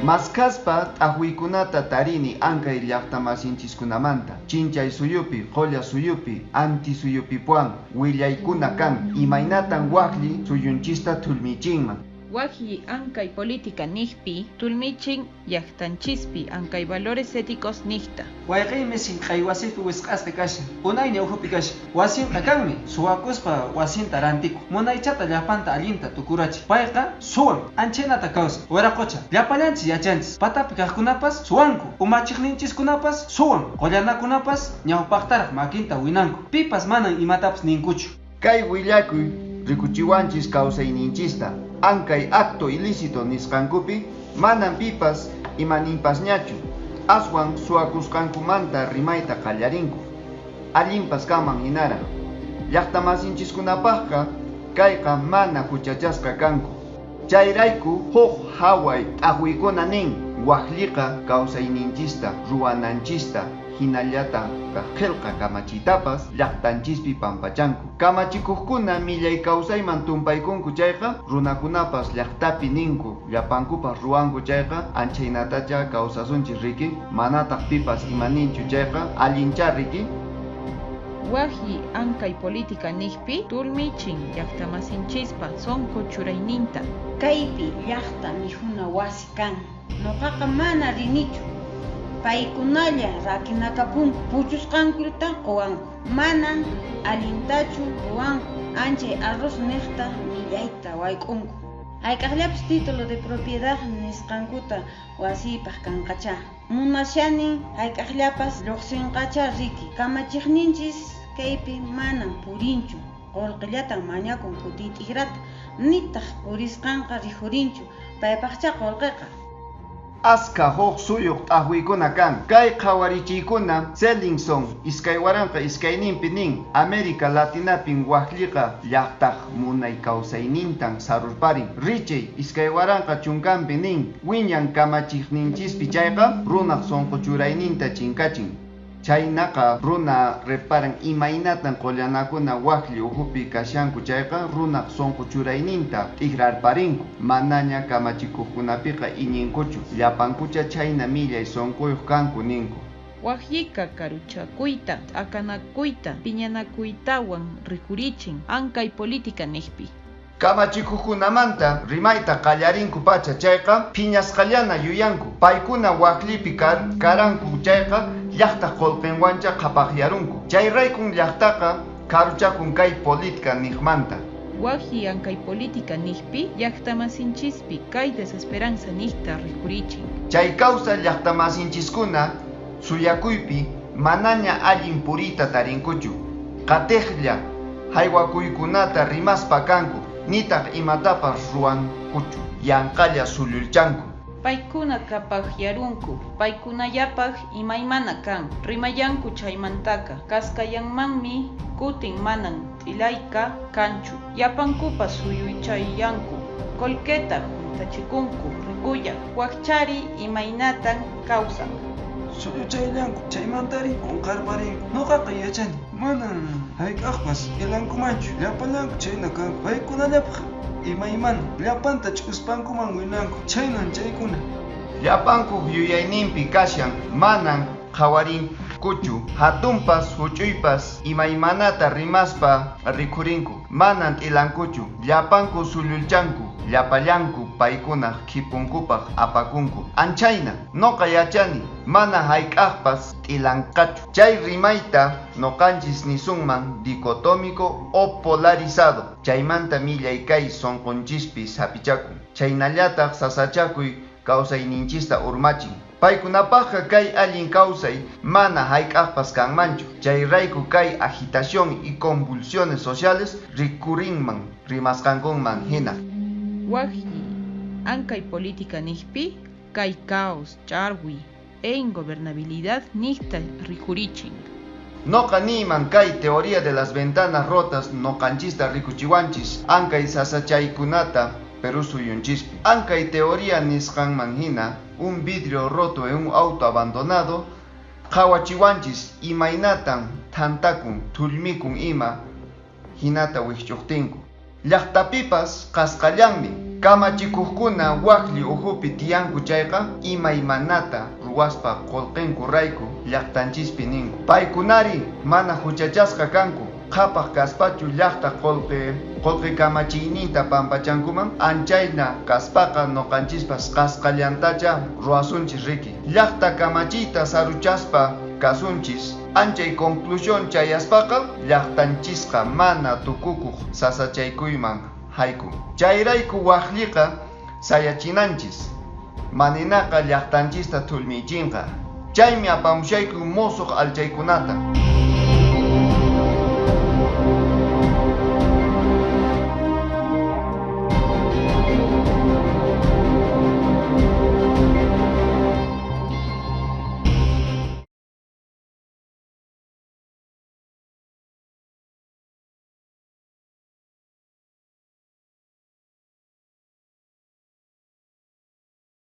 Maskaspa t'aqwiykunata tarini ankay llaqtamasinchiskunamanta, chinchay suyupi, qulla suyupi, anti suyupipuwan willaykuna kan, imaynatan waqlli suyunchista thullmichinman. Waqlli ankay política niqpi tulmichin llaqtanchispi ankay valores éticos niqta. Wayqiymi sink'ay wasipi wisq'asqa kashan. Unayña ukhupi kashan. Wasinqa kanmi, suwakuspa wasinta rantikun. Munaychata llapanta allinta tukurachin. Payqa suwan, anchhaynata kawsan. Wiraqucha, llapallanchis yachanchis. Patapi kaqkunapas suwanku. Umachiqninchiskunapas suwan. Qullanakunapas ñawpaqtaraq makinta winanku. Pipas manan imatapas ninkuchu. Kay willakuy rikuchiwanchis kawsayninchista, ankay acto ilícito nisqankupi manan pipas imaninpasñachu, aswan suwakusqankumanta rimayta qallarinku. Allinpas kanman hinaraq. Llaqtamasinchiskunapaqqa kayqa mana huchachasqa kanku. Chayrayku huk haway t'aqwiykuna nin waqlliqa kawsayninchista, ruwananchista, hinallataq qillqa kamachiytapas llaqtanchispi pampachanku. Kamachikuqkuna millay kawsayman tumpaykunku chayqa, runakunapas llaqtapi ninku llapankupas ruwanku chayqa, anchaynatacha kawsasunchis riki, manataq pipas imaninchu chayqa, allincha riki. Waqlli ankay política niqpi tulmichin llaqtamasinchispa sunqu churayninta. Kaypi llaqta mikhuna wasi kan. Nuqaqa mana rinichu. Paykunalla rakinakapunku, puchusqankuta quwanku. Manan allintachu ruwanku, anchay arroz niqta millayta wayk'unku. Hayk'aqllapis título de propiedad nisqankuta wasiypaq kanqachá. Munashanin hayk'aqllapas lluqsinqachá riki. Kamachiqninchis kaypi manan purinchu. Qullqillatan mañakun kutiy t'ikrata. Nitaq purisqanqa rikhurinchu. Paypaqchá qullqiqa. Askha huk suyuq t'aqwiykuna kan. Kay qhawarichiykuna Seligson 2002ninpi nin América Latinapin waqlliqa llaqtaq munay kawsaynintan sarurparin. Richey 2010npi nin wiñan kamachiqninchispi chayqa runaq sunquchurayninta chinkachin. Chaynaqa runa reparan imaynatan qullanakuna waqlli ukhupi kashanku chayqa runaq sunquchurayninta t'ikrarparinku. Manaña kamachikuqkunapiqa iñinkuchu, llapankucha chhayna millay sunquyuq kanku ninku. Waqlliqa karuchakuyta, t'aqanakuyta, phiñanakuytawan rikhurichin ankay política niqpi. Kamachikuqkunamanta rimayta qallarinku pacha chayqa phiñasqallana yuyanku. Paykuna waqllipi karanku chayqa llaqtaq qullqinwancha qhapaqyarunku. Chayraykun llaqtaqa karuchakun kay política niqmanta. Waqlli ankay política niqpi llaqtamasinchispi kay desesperanza niqta rikhurichin. Chay kawsa llaqtamasinchiskuna suyakuypi manaña allin puriyta tarinkuchu. Qatiqlla haywakuykunata rimaspa kanku, nitaq imatapas ruwankuchu, yanqalla sulluchanku. Paykuna qhapaqyarunku, paykunallapaq imaymana kan, rimayanku chaymantaqa, kasqallanmanmi kutin manan t'ilayqa kanchu, llapankupas suyuchayanku, qullqita huntachikunku rikulla, wakchari imaynatan kawsan. Sulluchayllanku chaymantari qunqarparinku. Nuqaqa yachani, manan hayk'aqpas ilankumanchu, llapallanku chhayna kanku, paykunallapaq imaymana, llapanta ch'uspankuman winanku, chhaynan chaykuna. Llapankuq yuyayninpi kashan, manan qhawarinkuchu, hatunpas huch'uypas imaymanata rimaspa rikhurinku, manan t'ilankuchu, llapanku sulluchanku, llapallanku paykunaq khipunkupaq apakunku. Anchayna, nuqa yachani, mana hayk'aqpas t'ilanqachu. Chay rimayta nuqanchis nisunman dicotómico o polarizado. Chaymanta millay kay sunqunchispi sapichakun. Chaynallataq sasachakuy kawsayninchista urmachin. Paykunapaqqa kay allin kawsay mana hayk'aqpas kanmanchu. Chayrayku kay agitación y convulsiones sociales rikurinman rimasqankuman hina. Waqlli ankay política niqpi kay caos, ch'arwi e ingobernabilidad niqta rikhurichin. Noqa niyman kay teoría de las ventanas rotas noqanchista rikuchiwanchis ankay sasachaykunata Perú suyunchispi. Ankay teoría nisqanman hina un vidrio roto en un auto abandonado qhawachiwanchis imaynatan thantakun thullmikun ima hinata wikch'uqtinku. Llaqtapipas qasqallanmi Kamachikuqkuna waqlli ukhupi tiyanku chayqa imaymanata ruwaspa qullqinku rayku llaqtanchispi ninku. Paykunari mana huchachasqa kanku. Qhapaq kaspachu llaqta qullqi kamachiyninta pampachankuman, anchayna kaspaqa nuqanchispas qasqallantacha ruwasunchis riki. Llaqta kamachiyta saruchaspa kasunchis, anchay conclusión chayaspaqa llaqtanchisqa mana tukukuq sasachaykuyman haykun. Chayrayku waqlliqa sayachinanchis, maninaqa llaqtanchista thullmichinqa. Chaymi apamushayku musuq allchaykunata.